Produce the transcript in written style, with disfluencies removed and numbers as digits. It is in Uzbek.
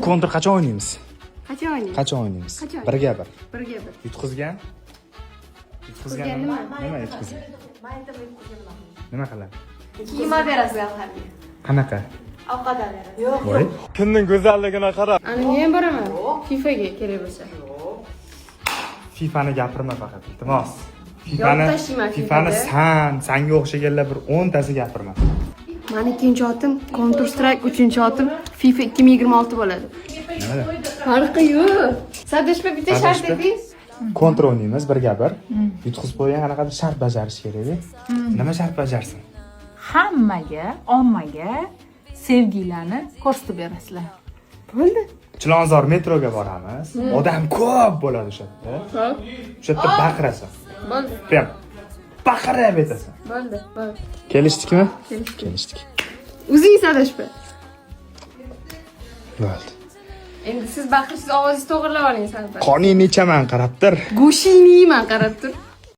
Kontra qachon o'ynaymiz? Qachon o'ynaymiz? Qachon o'ynaymiz? Qachon? Birga bir. Birga bir. Yutqizgan? Yutqizgan Yutqizgan nima? nima? Nima yutqizgan? Nima qiladi? Kiyim olib berasiz gavharga. Qanaqa? Ovqat olib berasiz. Voy. Kimning go'zalligini qara. Ana men ham boraman. FIFAga kerak bo'lsa. FIFAni gapirma faqat, iltimos. Yorib FIFAni tashlayman FIFAni FIFAda. san, sanga o'xshaganlar bir 10 tasi gapirma. Mani ikkinchi otim Counter Strike, uchinchi otim FIFA 2026 bo'ladi. Nimada? Farqi yo'q. Sadashpa, bitta shart Sadashpa? dedingiz. Kontra o'ynaymiz birga bir. Yutqizib qo'ygan qanaqadir shart bajarish kerak. Nima shart bajarsin? Hammaga, ommaga sevgilarni ko'rsatib berasizlar. Bo'ldi. Chilonzor metroga boramiz. Odam ko'p bo'ladi o'sha yerda. Xo'p. O'sha yerda baqirasan. Bo'ldi. Prям baqirib aytasan. Bo'ldi. Bo'ldi. Kelishdikmi? Kelishdik. Kelishdik. O'zing sadashpa. Bo'ldi. Endi siz baqirishingiz, ovozingizni to'g'irlab oling sal. Qoningni ichaman, qarab tur. Go'shingni yeyman, qarab tur.